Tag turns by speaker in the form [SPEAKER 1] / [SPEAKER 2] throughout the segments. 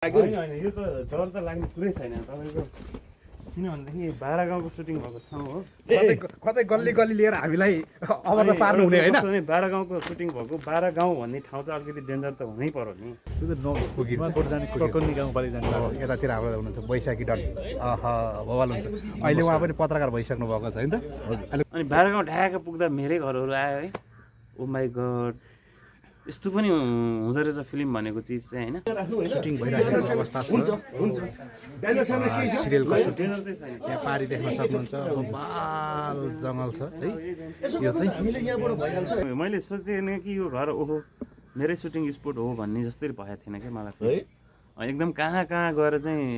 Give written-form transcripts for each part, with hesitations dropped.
[SPEAKER 1] होइन होइन यो त डर त लाग्ने कुरै छैन तपाईँको किनभनेदेखि बाह्र गाउँको सुटिङ भएको ठाउँ हो
[SPEAKER 2] कतै गल्ली गल्ली लिएर हामीलाई अबर त पार्नु हुने होइन
[SPEAKER 1] बाह्र गाउँको सुटिङ भएको बाह्र गाउँ भन्ने ठाउँ चाहिँ अलिकति डेन्जर त हुनै पर्यो नि
[SPEAKER 2] यतातिर हाम्रो हुनुहुन्छ बैशाखी डट भवाल हुन्छ अहिले उहाँ पनि पत्रकार भइसक्नु भएको छ होइन त
[SPEAKER 1] अनि बाह्र गाउँ ढाका पुग्दा मेरै घरहरू आयो है ओ माई गड यस्तो पनि हुँदो रहेछ फिल्म भनेको चिज चाहिँ होइन
[SPEAKER 2] सुटिङ भइरहेको अवस्था छ सिरियलको सुटिङ यहाँ पारी देख्न सक्नुहुन्छ बाल जङ्गल छ है यो चाहिँ
[SPEAKER 1] मैले सोचेन कि यो घर ओहो मेरै सुटिङ स्पोट हो भन्ने जस्तै भएको थिएन क्या मलाई एकदम कहाँ कहाँ गएर चाहिँ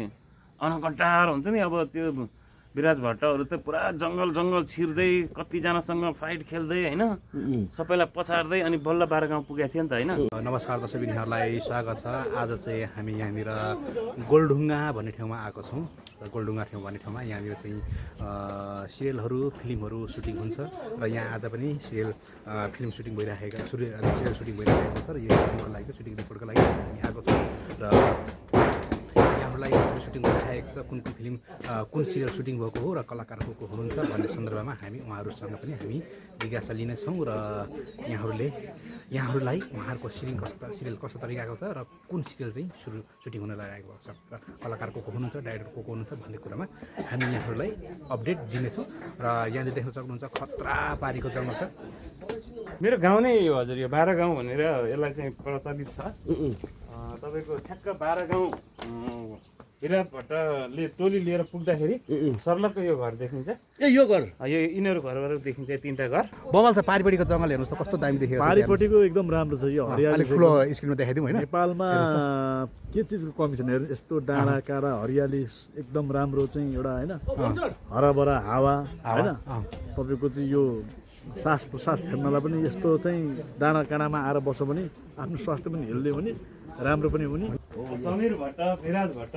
[SPEAKER 1] अनकटार हुन्छ नि अब त्यो विराज भट्टहरू त पुरा जङ्गल जङ्गल छिर्दै कतिजनासँग फाइट खेल्दै होइन सबैलाई पछार्दै अनि बल्ल बाह्र गाउँ पुगेको थियो नि त होइन
[SPEAKER 2] नमस्कार दर्शक बिनीहरूलाई स्वागत छ आज चाहिँ हामी यहाँनिर गोलढुङ्गा भन्ने ठाउँमा आएको छौँ र गोलढुङ्गा ठाउँ भन्ने ठाउँमा यहाँनिर चाहिँ सिरियलहरू फिल्महरू सुटिङ हुन्छ र यहाँ आज पनि फिल्म सुटिङ भइरहेको सिरियल सुटिङ भइरहेको छ र यो फिल्मको लागि सुटिङ रिपोर्टको लागि हामी आएको छौँ र हामीलाई सुटिङ भइरहेको छ कुन कुन फिल्म कुन सिरियल सुटिङ भएको हो र कलाकार को हुनुहुन्छ भन्ने सन्दर्भमा हामी उहाँहरूसँग पनि हामी जिज्ञासा लिनेछौँ र यहाँहरूलाई उहाँहरूको सिरियल कस्तो तरिकाको छ र कुन सिरियल चाहिँ सुटिङ हुन लागेको छ र कलाकार को हुनुहुन्छ डाइरेक्टर को हुनुहुन्छ भन्ने कुरामा हामी यहाँहरूलाई अपडेट दिनेछौँ र यहाँले देख्न सक्नुहुन्छ खतरा पारीको जङ्गल छ
[SPEAKER 1] मेरो गाउँ नै यो हजुर यो बाह्र गाउँ भनेर यसलाई चाहिँ प्रचलित छ तपाईँको ठ्याक्क बाह्र गाउँ विराज भट्टले टोली लिएर पुग्दाखेरि सर्लकको यो घर देखिन्छ
[SPEAKER 2] यो घर
[SPEAKER 1] यो यिनीहरू घरबाट देखिन्छ तीनटा घर
[SPEAKER 2] बवाल छ पारिपट्टिको जङ्गल हेर्नुहोस् त कस्तो दामी देखेको छ
[SPEAKER 3] पारिपट्टिको एकदम राम्रो छ यो हरियाली
[SPEAKER 2] ठुलो स्क्रिनमा देखाइदिउँ होइन
[SPEAKER 3] नेपालमा के चिजको कमी छैन हेर्नु यस्तो डाँडा काँडा हरियाली एकदम राम्रो चाहिँ एउटा होइन हराभरा हावा होइन तपाईँको चाहिँ यो सास प्रसास फेर्नलाई पनि यस्तो चाहिँ डाँडा काँडामा आएर बस्यो भने आफ्नो स्वास्थ्य पनि हेल्दियो भने राम्रो पनि हुने
[SPEAKER 1] समीर भट्ट विराज भट्ट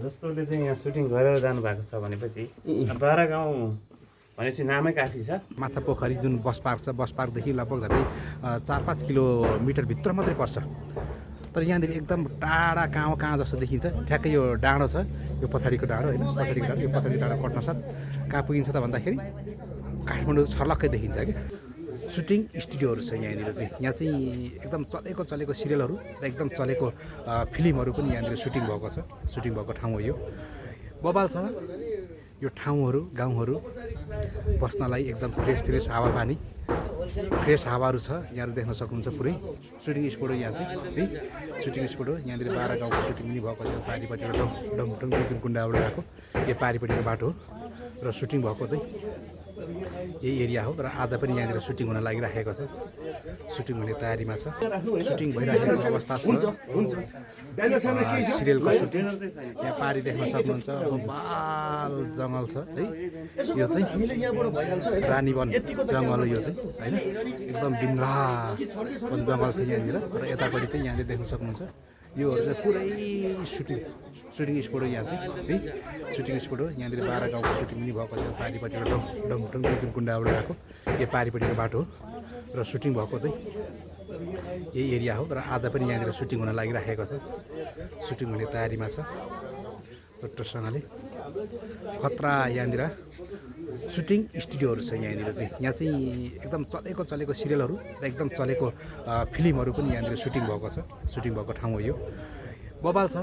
[SPEAKER 1] जस्तोले चाहिँ यहाँ सुटिङ गरेर जानुभएको छ भनेपछि बाह्र गाउँ भनेपछि नामै काफी छ
[SPEAKER 2] माछा पोखरी जुन बस पार्क छ बस पार्कदेखि लगभग झन्डै 4-5 किलोमिटर भित्र मात्रै पर्छ तर यहाँदेखि एकदम टाढा कहाँ जस्तो देखिन्छ ठ्याक्कै यो डाँडो छ यो पछाडिको डाँडो होइन पछाडिको डाँडो यो पछाडिको डाँडो कट्न साथ कहाँ पुगिन्छ त भन्दाखेरि काठमाडौँ छर्लक्कै देखिन्छ कि सुटिङ स्टुडियोहरू छ यहाँनिर चाहिँ यहाँ चाहिँ एकदम चलेको सिरियलहरू र एकदम चलेको फिल्महरू पनि यहाँनिर सुटिङ भएको छ सुटिङ भएको ठाउँ हो यो बवाल छ यो ठाउँहरू गाउँहरू बस्नलाई एकदम फ्रेस हावापानी फ्रेस हावाहरू छ यहाँहरू देख्न सक्नुहुन्छ पुरै सुटिङ स्पोट हो यहाँ चाहिँ है सुटिङ स्पोट हो यहाँनिर बाह्र गाउँको सुटिङ पनि भएको छ पारिपट्टिबाट डङडङ जुन कुण्डाबाट आएको यो पारिपट्टिको बाटो हो र सुटिङ भएको चाहिँ यही एरिया हो र आज पनि यहाँनिर सुटिङ हुन लागिरहेको छ सुटिङ हुने तयारीमा छ सुटिङ भइरहेको अवस्था छ सिरियलको सुटिङ यहाँ पारी देख्न सक्नुहुन्छ बाल जङ्गल छ है यो चाहिँ रानीवन जङ्गल हो यो चाहिँ होइन एकदम बिन्द्रा वन जङ्गल छ यहाँनिर र यतापट्टि चाहिँ यहाँले देख्न सक्नुहुन्छ योहरू चाहिँ पुरै सुटिङ स्पोट हो यहाँ चाहिँ है सुटिङ स्पोट हो यहाँनिर बाह्र गाउँको सुटिङ पनि भएको छ पारिपट्टिबाट डङडङ जुन कुण्डाबाट आएको यो पारिपट्टिको बाटो हो र सुटिङ भएको चाहिँ यही एरिया हो र आज पनि यहाँनिर सुटिङ हुन लागिरहेको छ सुटिङ हुने तयारीमा छ चट्टसँगले खतरा यहाँनिर सुटिङ स्टुडियोहरू छ यहाँनिर चाहिँ यहाँ चाहिँ एकदम चलेको सिरियलहरू र एकदम चलेको फिल्महरू पनि यहाँनिर सुटिङ भएको छ सुटिङ भएको ठाउँ हो यो बवाल छ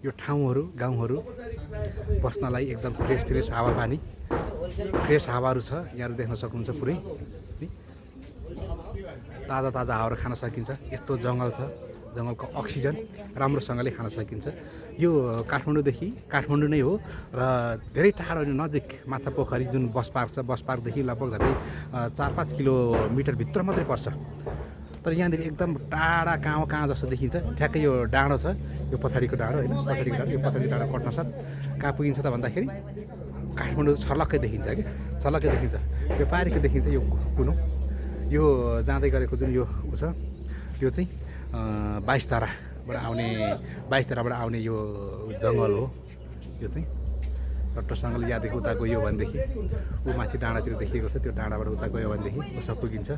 [SPEAKER 2] यो ठाउँहरू गाउँहरू बस्नलाई एकदम फ्रेस हावापानी फ्रेस हावाहरू छ यहाँहरू देख्न सक्नुहुन्छ पुरै ताजा हावाहरू खान सकिन्छ यस्तो जङ्गल छ जङ्गलको अक्सिजन राम्रोसँगले खान सकिन्छ यो काठमाडौँ नै हो र धेरै टाढो नजिक माछा पोखरी जुन बस पार्क छ बस पार्कदेखि लगभग झन्डै 4-5 किलोमिटर भित्र मात्रै पर्छ तर यहाँदेखि एकदम टाढा कहाँ जस्तो देखिन्छ ठ्याक्कै यो डाँडो छ यो पछाडिको डाँडो होइन पछाडिको डाँडो यो पछाडिको डाँडो कट्न साथ कहाँ पुगिन्छ त भन्दाखेरि काठमाडौँ छर्लक्कै देखिन्छ कि छर्लक्कै देखिन्छ यो पारीको देखिन्छ यो कुन हो यो जाँदै गरेको जुन यो छ यो चाहिँ 22 धाराबाट आउने यो जङ्गल हो यो चाहिँ रट्टसँगले यहाँदेखि उता गयो भनेदेखि ऊ माथि डाँडातिर देखिएको छ त्यो डाँडाबाट उता गयो भनेदेखि उसमा पुगिन्छ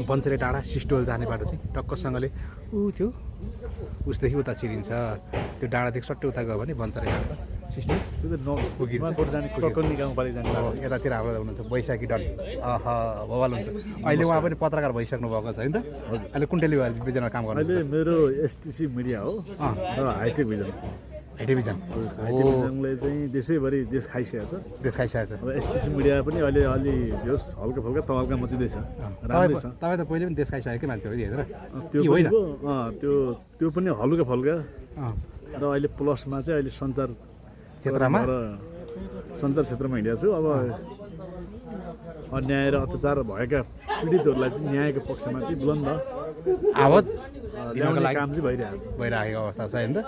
[SPEAKER 2] बन्चरे डाँडा सिस्टोल जाने बाटो चाहिँ टक्कसँगले ऊ थियो उसदेखि उता छिरिन्छ त्यो डाँडादेखि सट्टै उता गयो भने बन्छ रहेछ सिस्टम
[SPEAKER 3] त्यो त नुवाकोट जाने ककर्नी गाउँपालिका जाने बाटो।
[SPEAKER 2] यतातिर हाम्रो हुनुहुन्छ बैशाखी डन बवाल हुन्छ अहिले उहाँ पनि पत्रकार भइसक्नु भएको छ होइन त अहिले कुन टेलिभिजनमा काम गर्नु
[SPEAKER 3] अहिले मेरो एसटिसी मिडिया हो र हाइटेक भिजन
[SPEAKER 2] टेलिभिजन
[SPEAKER 3] हाइटेक भिजनले चाहिँ देशैभरि देश खाइसकेको छ।
[SPEAKER 2] देश खाइसकेको छ
[SPEAKER 3] अब एसटिसी मिडिया पनि अहिले अलि जोस् हल्का फल्का तहल्का मचिँदैछ राम्रै छ।
[SPEAKER 2] तपाईँ त पहिले पनि देश खाइसकेकै मान्छे हो हेरेर
[SPEAKER 3] त्यो पनि हो, त्यो पनि हल्का फल्का र अहिले प्लसमा चाहिँ अहिले सञ्चार
[SPEAKER 2] क्षेत्रमा
[SPEAKER 3] सञ्चार क्षेत्रमा हिँडेको छु। अब अन्याय र अत्याचार भएका पीडितहरूलाई चाहिँ न्यायको पक्षमा चाहिँ बुलन्द
[SPEAKER 2] आवाज
[SPEAKER 3] ल्याउने काम चाहिँ
[SPEAKER 2] भइरहेको अवस्था छ होइन त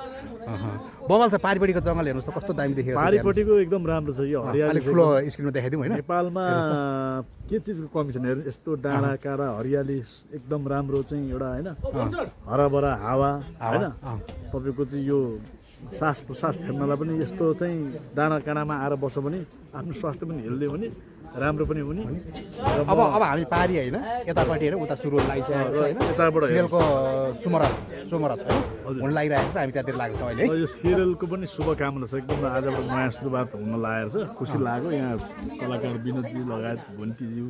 [SPEAKER 2] बवाल छ पारिपट्टिको जङ्गल हेर्नुहोस् त कस्तो दामी देखेको छ
[SPEAKER 3] पारिपट्टिको एकदम राम्रो छ यो हरियाली
[SPEAKER 2] अलिक ठुलो स्क्रिनमा देखाइदिउँ होइन
[SPEAKER 3] नेपालमा के चिजको कमी छैन हेर्नु यस्तो डाँडा काँडा हरियाली एकदम राम्रो चाहिँ एउटा होइन हराभरा हावा होइन तपाईँको चाहिँ यो सास प्रसास फेर्नलाई पनि यस्तो चाहिँ डाँडा काँडामा आएर बस्यो भने आफ्नो स्वास्थ्य पनि हेल्दी हुने राम्रो पनि हुने।
[SPEAKER 2] अब हामी पारी होइन यतापट्टि हेर उता सुरु लागिसकेको छ होइन
[SPEAKER 3] यताबाट
[SPEAKER 2] सिरियलको सुमरत हुन लागिरहेको छ हामी त्यहाँतिर लागेको छ अहिले
[SPEAKER 3] यो सिरियलको पनि शुभकामना छ एकदम आजबाट नयाँ सुरुवात हुन लागेको छ खुसी लाग्यो। यहाँ कलाकार विनोदजी लगायत भुन्टीज्यू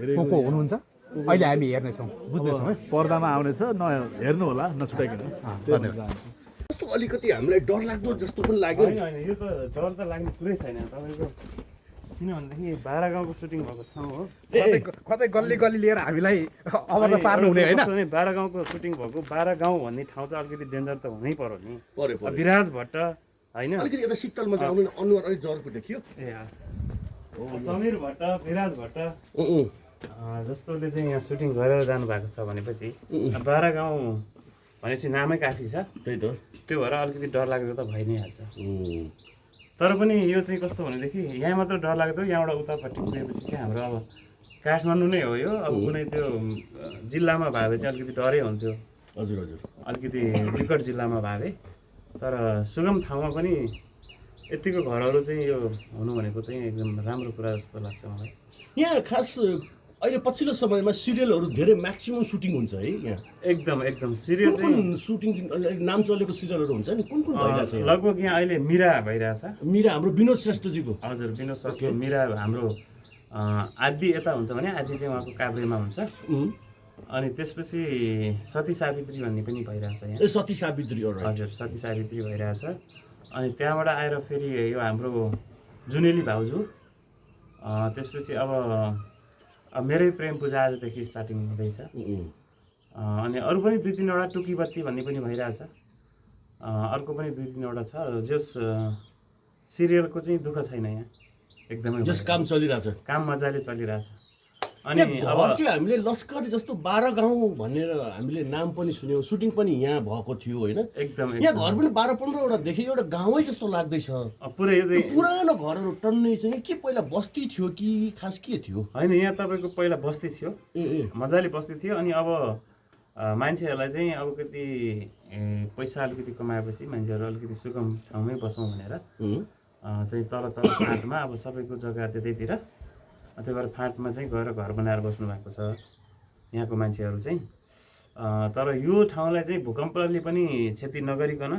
[SPEAKER 3] धेरै
[SPEAKER 2] को हुनुहुन्छ अहिले हामी हेर्नेछौँ बुझ्नेछौँ है
[SPEAKER 3] पर्दामा आउनेछ हेर्नु होला नछुटाइकन चाहन्छु।
[SPEAKER 4] कस्तो अलिकति हामीलाई डर लाग्दो जस्तो पनि लाग्यो
[SPEAKER 1] होइन होइन यो त डर त लाग्ने कुरै छैन तपाईँको किनभनेदेखि बाह्र गाउँको सुटिङ भएको ठाउँ हो।
[SPEAKER 2] कतै गल्ली गल्ली लिएर हामीलाई अवस्था पार्नु हुने होइन
[SPEAKER 1] बाह्र गाउँको सुटिङ भएको बाह्र गाउँ भन्ने ठाउँ चाहिँ अलिकति डेन्जर त हुनै पर्यो नि।
[SPEAKER 4] पर्यो
[SPEAKER 1] विराज भट्ट होइन
[SPEAKER 4] अलिकति यता शीतलमा चाहिँ आउनु अनुहार अलिक जरको देखियो
[SPEAKER 1] ए समीर भट्ट विराज भट्ट जस्तोले चाहिँ यहाँ सुटिङ गरेर जानुभएको छ भनेपछि बाह्र गाउँ भनेपछि नामै काफी छ।
[SPEAKER 4] त्यही त
[SPEAKER 1] त्यो भएर अलिकति डर लागेको त भइ नै हाल्छ। तर पनि यो चाहिँ कस्तो भनेदेखि यहाँ मात्र डर लाग्दो यहाँबाट उतापट्टि गएपछि चाहिँ हाम्रो अब काठमाडौँ नै हो यो अब कुनै त्यो जिल्लामा भए चाहिँ अलिकति डरै हुन्थ्यो
[SPEAKER 4] हजुर हजुर
[SPEAKER 1] अलिकति विकट जिल्लामा भए तर सुगम ठाउँमा पनि यतिको घरहरू चाहिँ यो हुनु भनेको चाहिँ एकदम राम्रो कुरा जस्तो लाग्छ मलाई।
[SPEAKER 4] यहाँ खास अहिले पछिल्लो समयमा सिरियलहरू धेरै म्याक्सिमम सुटिङ हुन्छ है यहाँ
[SPEAKER 1] एकदम सिरियल चाहिँ
[SPEAKER 4] कुन सुटिङ नाम चलेको सिरियलहरू हुन्छ नि कुन भइरहेछ
[SPEAKER 1] लगभग यहाँ अहिले मिरा भइरहेछ।
[SPEAKER 4] मिरा हाम्रो विनोद श्रेष्ठजीको
[SPEAKER 1] हजुर विनोद सरको मिरा हाम्रो आदि यता हुन्छ भने आदि चाहिँ उहाँको काभ्रेमा हुन्छ अनि त्यसपछि सती सावित्री भन्ने पनि भइरहेछ यहाँ।
[SPEAKER 4] ए सती सावित्री
[SPEAKER 1] हजुर सती सावित्री भइरहेछ अनि त्यहाँबाट आएर फेरि यो हाम्रो जुनेली भाउजू त्यसपछि अब मेरै प्रेम पूजा आजदेखि स्टार्टिङ हुँदैछ अनि अरू पनि 2-3वटा टुकी बत्ती भन्ने पनि भइरहेछ अर्को पनि 2-3वटा छ जस सिरियलको चाहिँ दुःख छैन यहाँ एकदमै
[SPEAKER 4] जस काम चलिरहेछ
[SPEAKER 1] काम मजाले चलिरहेछ। अनि
[SPEAKER 4] अब चाहिँ हामीले लस्करी जस्तो 12 गाउँ भनेर हामीले नाम पनि सुन्यौँ सुटिङ पनि यहाँ भएको थियो होइन
[SPEAKER 1] एकदम
[SPEAKER 4] यहाँ घर पनि 12-15वटा देखेँ एउटा गाउँै जस्तो लाग्दैछ
[SPEAKER 1] पुरै
[SPEAKER 4] पुरानो घरहरू टन्नै चाहिँ के पहिला बस्ती थियो कि खास के थियो
[SPEAKER 1] होइन यहाँ तपाईँको पहिला बस्ती थियो मजाले बस्ती थियो अनि अब मान्छेहरूलाई चाहिँ अब कति पैसा अलिकति कमाएपछि मान्छेहरू अलिकति सुगम ठाउँमै बसौँ भनेर चाहिँ तल फाँटमा अब सबैको जग्गा त्यतैतिर त्यही भएर फाँटमा चाहिँ गएर घर बनाएर बस्नु भएको छ यहाँको मान्छेहरू चाहिँ। तर यो ठाउँलाई चाहिँ भूकम्पले पनि क्षति नगरिकन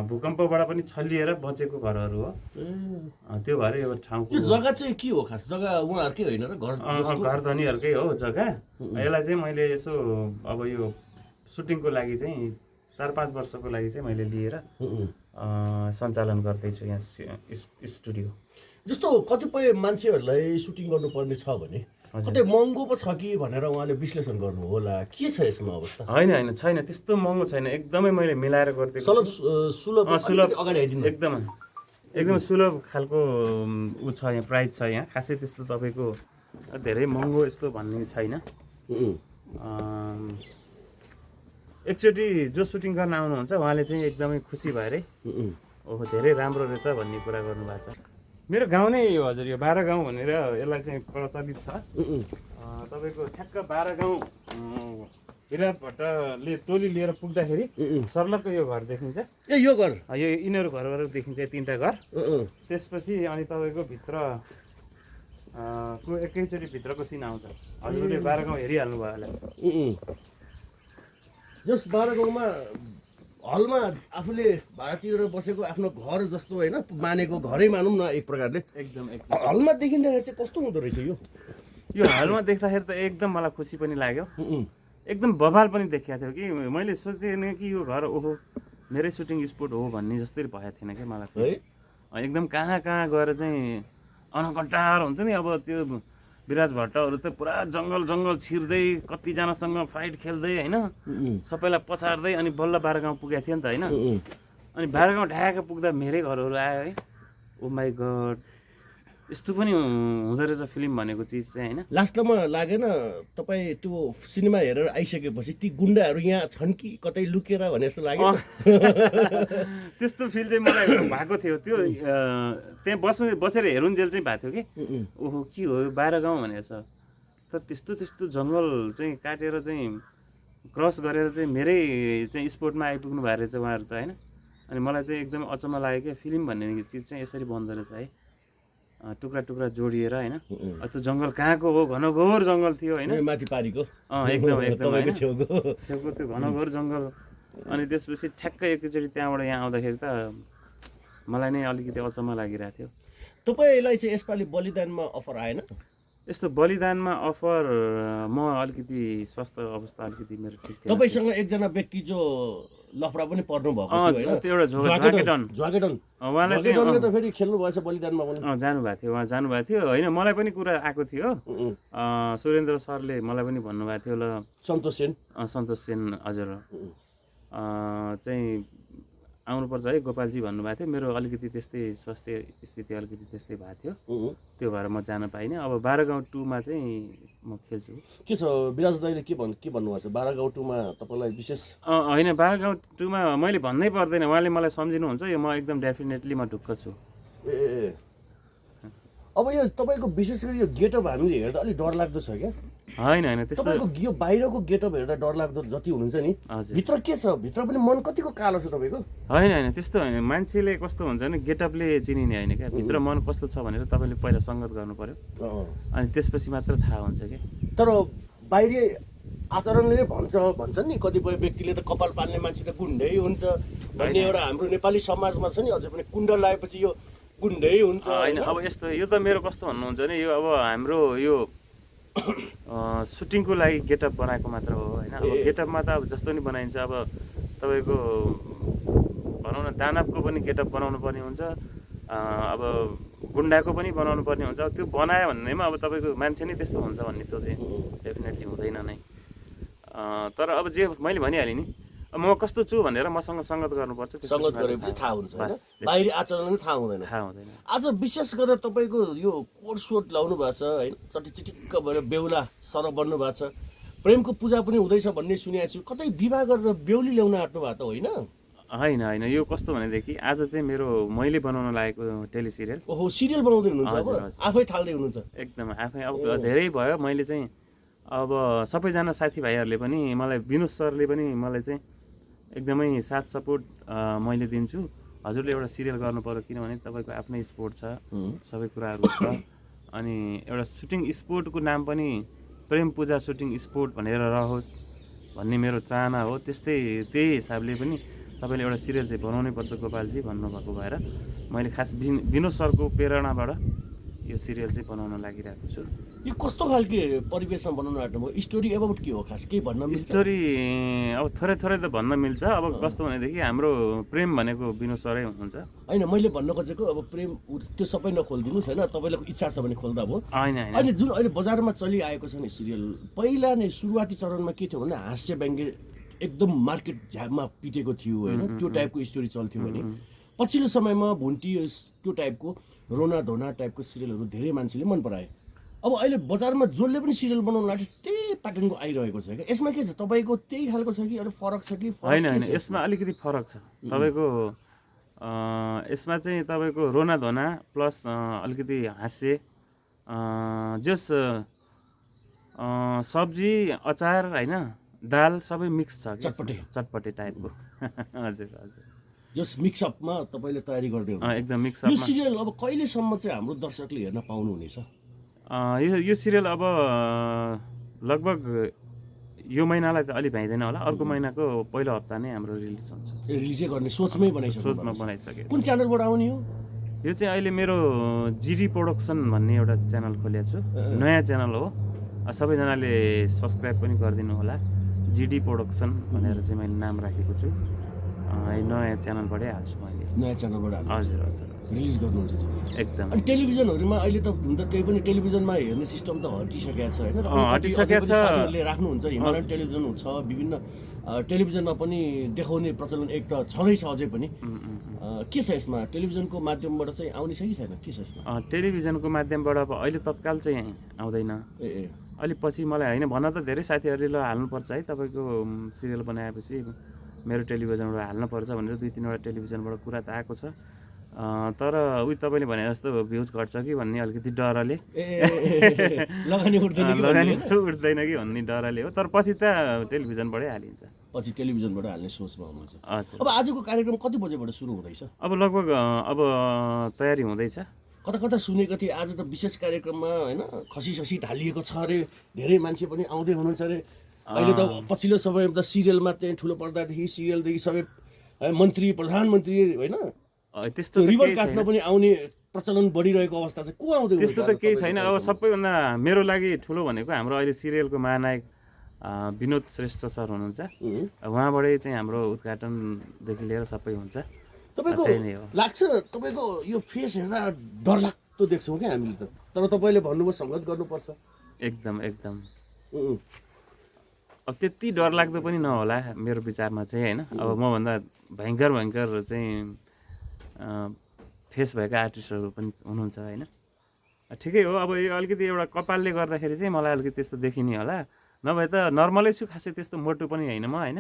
[SPEAKER 1] भूकम्पबाट पनि छल्लिएर बचेको घरहरू हो त्यो भएर यो ठाउँको
[SPEAKER 4] जग्गा चाहिँ के हो खास जग्गा उहाँहरूकै होइन र
[SPEAKER 1] घर धनीहरूकै हो जग्गा। यसलाई चाहिँ मैले यसो अब यो सुटिङको लागि चाहिँ 4-5 वर्षको लागि चाहिँ मैले लिएर सञ्चालन गर्दैछु यहाँ स्टुडियो।
[SPEAKER 4] जस्तो कतिपय मान्छेहरूलाई सुटिङ गर्नुपर्ने छ भने कतै महँगो पो छ कि भनेर उहाँले विश्लेषण गर्नु होला के छ यसमा अवस्था?
[SPEAKER 1] होइन छैन त्यस्तो महँगो छैन एकदमै मैले मिलाएर गरिदिएको
[SPEAKER 4] सुलभ अगाडि आइदिनु
[SPEAKER 1] एकदम सुलभ खालको ऊ छ यहाँ प्राइस छ यहाँ खासै त्यस्तो तपाईँको धेरै महँगो यस्तो भन्ने छैन। एकचोटि जो सुटिङ गर्न आउनुहुन्छ उहाँले चाहिँ एकदमै खुसी भएरै ओहो धेरै राम्रो रहेछ भन्ने कुरा गर्नुभएको छ। मेरो गाउँ नै हो हजुर यो 12 गाउँ भनेर यसलाई चाहिँ प्रचलित छ। तपाईँको ठ्याक्क 12 गाउँ विराज भट्टले टोली लिएर पुग्दाखेरि सर्लक्क यो घर देखिन्छ
[SPEAKER 4] ए यो घर
[SPEAKER 1] यो यिनीहरू घरहरू देखिन्छ 3टा घर त्यसपछि अनि तपाईँको भित्र को एकैचोटि भित्रको सिन आउँछ हजुरले 12 गाउँ हेरिहाल्नु भयो होला
[SPEAKER 4] जस 12 गाउँमा हलमा आफूले भाडा तिरेर बसेको आफ्नो घर जस्तो होइन मानेको घरै मानौँ न एक प्रकारले
[SPEAKER 1] एकदम
[SPEAKER 4] हलमा देखिँदाखेरि चाहिँ कस्तो हुँदो रहेछ
[SPEAKER 1] यो हलमा देख्दाखेरि त एकदम मलाई खुसी पनि लाग्यो, एकदम बवाल पनि देखिएको थियो कि मैले सोचेँ कि यो घर ओहो मेरै सुटिङ स्पोट हो भन्ने जस्तै भएको थिएन क्या मलाई
[SPEAKER 4] है।
[SPEAKER 1] एकदम कहाँ कहाँ गएर चाहिँ अनकटार हुन्छ नि। अब त्यो विराज भट्टहरू त पुरा जङ्गल जङ्गल छिर्दै कतिजनासँग फाइट खेल्दै होइन सबैलाई पछार्दै अनि बल्ल 12 गाउँ पुगेको थियो नि त होइन। अनि 12 गाउँ ढाका पुग्दा मेरै घरहरू आयो है। ओ माई गड, यस्तो पनि हुँदो रहेछ फिल्म भनेको चिज चाहिँ होइन।
[SPEAKER 4] लास्टमा लागेन तपाईँ त्यो सिनेमा हेरेर आइसकेपछि ती गुन्डाहरू यहाँ छन् कि कतै लुकेर भने जस्तो लाग्यो?
[SPEAKER 1] त्यस्तो फिल चाहिँ मलाई भएको थियो। त्यो त्यहाँ बसेर हेरुन्जेल चाहिँ भएको थियो कि ओहो के हो 12 गाउँ भनेको छ। तर त्यस्तो जङ्गल चाहिँ काटेर चाहिँ क्रस गरेर चाहिँ मेरै चाहिँ स्पोर्टमा आइपुग्नु भएको रहेछ उहाँहरू त होइन। अनि मलाई चाहिँ एकदम अचम्म लाग्यो क्या, फिल्म भन्ने चिज चाहिँ यसरी बन्दो रहेछ है, टुक्रा टुक्रा जोडिएर होइन। त्यो जङ्गल कहाँको हो, घनघोर जङ्गल थियो होइन,
[SPEAKER 4] माथि पारीको
[SPEAKER 1] एकदम
[SPEAKER 4] छेउको
[SPEAKER 1] त्यो घनघोर जङ्गल। अनि त्यसपछि ठ्याक्कै एकैचोटि त्यहाँबाट यहाँ आउँदाखेरि त मलाई नै अलिकति अचम्म लागिरहेको थियो।
[SPEAKER 4] तपाईँलाई चाहिँ यसपालि बलिदानमा अफर आएन?
[SPEAKER 1] यस्तो बलिदानमा अफर म अलिकति स्वास्थ्य अवस्था अलिकति मेरो ठिक थियो।
[SPEAKER 4] तपाईँसँग एकजना व्यक्ति जो लफडा पनि पर्नु भएको थियो
[SPEAKER 1] त्यो एउटा झ्वाकेटन उहाँले चाहिँ
[SPEAKER 4] त फेरि खेल्नु भएछ बलिदानमा पनि।
[SPEAKER 1] जानुभएको थियो, उहाँ जानुभएको थियो होइन। मलाई पनि कुरा आएको थियो, सुरेन्द्र सरले मलाई पनि भन्नुभएको थियो ल सन्तोष सेन हजुर चाहिँ आउनुपर्छ है गोपालजी भन्नुभएको थियो। मेरो अलिकति त्यस्तै स्वास्थ्य स्थिति अलिकति त्यस्तै भएको थियो, त्यो भएर म जान पाइनँ। अब 12 गाउँ 2 मा चाहिँ म खेल्छु।
[SPEAKER 4] के छ विराज दाइले के भन्नुभएको छ 12 गाउँ 2 मा तपाईँलाई विशेष?
[SPEAKER 1] होइन 12 गाउँ 2 मा मैले भन्नै पर्दैन, उहाँले मलाई सम्झिनुहुन्छ यो, म एकदम डेफिनेटली म ढुक्क छु।
[SPEAKER 4] ए अब यो तपाईँको विशेष गरी यो गेटअप हामीले हेर्दा अलिक डरलाग्दो छ क्या?
[SPEAKER 1] होइन त्यस्तो
[SPEAKER 4] तपाईँको यो बाहिरको गेटअप हेर्दा डरलाग्दो जति हुनुहुन्छ नि, भित्र के छ? भित्र पनि मन कतिको कालो छ तपाईँको?
[SPEAKER 1] होइन त्यस्तो होइन। मान्छेले कस्तो हुन्छ भने गेटअपले चिनिने होइन क्या, भित्र मन कस्तो छ भनेर तपाईँले पहिला सङ्गत गर्नु पर्यो, अनि त्यसपछि मात्र थाहा हुन्छ क्या।
[SPEAKER 4] तर बाहिरी आचरणले नै भन्छन् नि कतिपय व्यक्तिले त कपाल पाल्ने मान्छे त गुन्डै हुन्छ भन्ने एउटा हाम्रो नेपाली समाजमा छ नि। अझै पनि कुण्डल लगाएपछि यो गुन्डै हुन्छ
[SPEAKER 1] होइन। अब यस्तो यो त मेरो कस्तो भन्नुहुन्छ भने यो अब हाम्रो यो सुटिङको लागि गेटअप बनाएको मात्र हो होइन। अब गेटअपमा त अब जस्तो नि बनाइन्छ, अब तपाईँको भनौँ न दानवको पनि गेटअप बनाउनु पर्ने हुन्छ, अब गुन्डाको पनि बनाउनु पर्ने हुन्छ। त्यो बनायो भन्नेमा अब तपाईँको मान्छे नै त्यस्तो हुन्छ भन्ने त्यो चाहिँ डेफिनेटली हुँदैन नै। तर अब जे मैले भनिहालेँ नि, म कस्तो छु भनेर मसँग सङ्गत गर्नुपर्छ,
[SPEAKER 4] सङ्गत गरेपछि थाहा हुन्छ होइन, बाहिरी आचरण थाहा हुँदैन। आज विशेष गरेर तपाईँको यो कोट सोट लाउनु भएको छ होइन, चिटिक्क भएर बेहुला सर बन्नु भएको छ, प्रेमको पूजा पनि हुँदैछ भन्ने सुनेको छु। कतै विवाह गरेर बेहुली ल्याउन आँट्नु भएको त होइन?
[SPEAKER 1] होइन यो कस्तो भनेदेखि आज चाहिँ मेरो मैले बनाउन लागेको टेलिसिरियल।
[SPEAKER 4] ओहो सिरियल बनाउँदै हुनुहुन्छ, आफै थाल्दै हुनुहुन्छ?
[SPEAKER 1] एकदम आफै। अब धेरै भयो मैले चाहिँ अब सबैजना साथीभाइहरूले पनि मलाई विनोद सरले पनि मलाई चाहिँ एकदमै साथ सपोर्ट मैले दिन्छु। हजुरले एउटा सिरियल गर्नु पर्यो किनभने तपाईँको आफ्नै स्पोर्ट छ, सबै कुराहरू छ, अनि एउटा सुटिङ स्पोर्टको नाम पनि प्रेम पूजा सुटिङ स्पोर्ट भनेर रहोस् भन्ने मेरो चाहना हो। त्यही हिसाबले पनि तपाईँले एउटा सिरियल चाहिँ बनाउनै पर्छ गोपालजी भन्नुभएको भएर मैले खास विनोद सरको प्रेरणाबाट यो सिरियल चाहिँ बनाउन लागिरहेको छु।
[SPEAKER 4] यो कस्तो खालके परिवेशमा बनाउन आँट्नुभयो? स्टोरी एबाउट के हो खास, केही भन्न मिल्छ?
[SPEAKER 1] स्टोरी अब थोरै त भन्न मिल्छ। अब कस्तो भनेदेखि हाम्रो प्रेम भनेको विनोद सरै हुनुहुन्छ।
[SPEAKER 4] होइन मैले भन्न खोजेको अब प्रेम त्यो सबै नखोलिदिनुहोस् होइन, तपाईँलाई इच्छा छ भने खोल्दा भयो।
[SPEAKER 1] होइन
[SPEAKER 4] जुन अहिले बजारमा चलिआएको छ नि सिरियल, पहिला नै सुरुवाती चरणमा के थियो भने हास्य व्यङ्ग्य एकदम मार्केट झ्यापमा पिटेको थियो होइन, त्यो टाइपको स्टोरी चल्थ्यो भने पछिल्लो समयमा भुन्टी त्यो टाइपको रोना धोना टाइपको सिरियलहरू धेरै मान्छेले मन पराए। अब अहिले बजारमा जसले पनि सिरियल बनाउनु लाग्यो त्यही प्याटर्नको आइरहेको छ क्या। यसमा के छ, तपाईँको त्यही खालको छ कि अलिक फरक छ कि?
[SPEAKER 1] होइन यसमा अलिकति फरक छ तपाईँको। यसमा चाहिँ तपाईँको रोना धोना प्लस अलिकति हास्य, जस सब्जी अचार होइन दाल सबै मिक्स छ, चटपटे टाइपको। हजुर
[SPEAKER 4] जस मिक्सअपमा तपाईँले तयारी गर्दै हुनुहुन्छ
[SPEAKER 1] एकदम मिक्सअप।
[SPEAKER 4] यो सिरियल अब कहिलेसम्म चाहिँ हाम्रो दर्शकले हेर्न पाउनुहुनेछ?
[SPEAKER 1] यो सिरियल अब लगभग यो महिनालाई त अलि भ्याइँदैन होला, अर्को महिनाको पहिलो हप्ता नै हाम्रो रिलिज हुन्छ।
[SPEAKER 4] रिलिजै गर्ने सोचमै बनाइसक्नु
[SPEAKER 1] सोचमा बनाइसकेको
[SPEAKER 4] कुन च्यानलबाट आउने हो?
[SPEAKER 1] यो चाहिँ अहिले मेरो जिडी प्रोडक्सन भन्ने एउटा च्यानल खोलेको छु, नयाँ च्यानल हो। सबैजनाले सब्सक्राइब पनि गरिदिनु होला। जिडी प्रोडक्सन भनेर चाहिँ मैले नाम राखेको छु। नयाँ च्यानलबाटै हाल्छु मैले।
[SPEAKER 4] नयाँ च्यानलबाट हाल्नु
[SPEAKER 1] हजुर हजुर
[SPEAKER 4] रिलिज गर्नुहुन्छ
[SPEAKER 1] एकदम।
[SPEAKER 4] अनि टेलिभिजनहरूमा अहिले त हुन त त्यही पनि टेलिभिजनमा हेर्ने सिस्टम त हटिसकेको छ होइन?
[SPEAKER 1] हटिसकेको छ।
[SPEAKER 4] साथीहरूले राख्नुहुन्छ, हिमालयन टेलिभिजन छ, विभिन्न टेलिभिजनमा पनि देखाउने प्रचलन एक त छँदैछ अझै पनि। के छ यसमा टेलिभिजनको माध्यमबाट चाहिँ आउने छ कि छैन, के छ यसमा?
[SPEAKER 1] टेलिभिजनको माध्यमबाट अब अहिले तत्काल चाहिँ आउँदैन।
[SPEAKER 4] ए
[SPEAKER 1] अलि पछि मलाई होइन भन्न त धेरै साथीहरूले ल हाल्नुपर्छ है, तपाईँको सिरियल बनाएपछि मेरो टेलिभिजनबाट हाल्नुपर्छ भनेर 2-3वटा टेलिभिजनबाट कुरा त आएको छ। तर उही तपाईँले भने जस्तो भ्युज घट्छ कि भन्ने अलिकति डरले,
[SPEAKER 4] लगानी
[SPEAKER 1] उठ्दैन कि भन्ने डरले हो। तर पछि त टेलिभिजनबाटै हालिन्छ।
[SPEAKER 4] पछि टेलिभिजनबाट हाल्ने सोचमा हुनुहुन्छ।
[SPEAKER 1] हजुर।
[SPEAKER 4] अब आजको कार्यक्रम कति बजेबाट सुरु हुँदैछ?
[SPEAKER 1] अब लगभग अब तयारी हुँदैछ।
[SPEAKER 4] कता कता सुनेको थिएँ आज त विशेष कार्यक्रममा होइन खसी ससी ढालिएको छ अरे, धेरै मान्छे पनि आउँदै हुनुहुन्छ अरे। अहिले त पछिल्लो समयमा त सिरियलमा चाहिँ ठुलो पर्दादेखि सिरियलदेखि सबै मन्त्री प्रधानमन्त्री होइन
[SPEAKER 1] त्यस्तो
[SPEAKER 4] रिबन काट्न पनि आउने प्रचलन बढिरहेको अवस्था छ। को आउँदै हुन्छ?
[SPEAKER 1] त्यस्तो त केही छैन। अब सबैभन्दा मेरो लागि ठुलो भनेको हाम्रो अहिले सिरियलको महानायक विनोद श्रेष्ठ सर हुनुहुन्छ। उहाँबाटै चाहिँ हाम्रो उद्घाटनदेखि लिएर सबै हुन्छ।
[SPEAKER 4] तपाईँको लाग्छ तपाईँको यो फेस हेर्दा डरलाग्दो देख्छौँ क्या हामीले त, तर तपाईँले भन्नुभयो सङ्गत गर्नुपर्छ।
[SPEAKER 1] एकदम एकदम। अब त्यति डरलाग्दो पनि नहोला मेरो विचारमा चाहिँ होइन। अब मभन्दा भयङ्कर चाहिँ फेस भएका आर्टिस्टहरू पनि हुनुहुन्छ होइन। ठिकै हो। अब यो अलिकति एउटा कपालले गर्दाखेरि चाहिँ मलाई अलिकति त्यस्तो देखिने होला, नभए त नर्मलै छु, खासै त्यस्तो मोटो पनि होइन म होइन।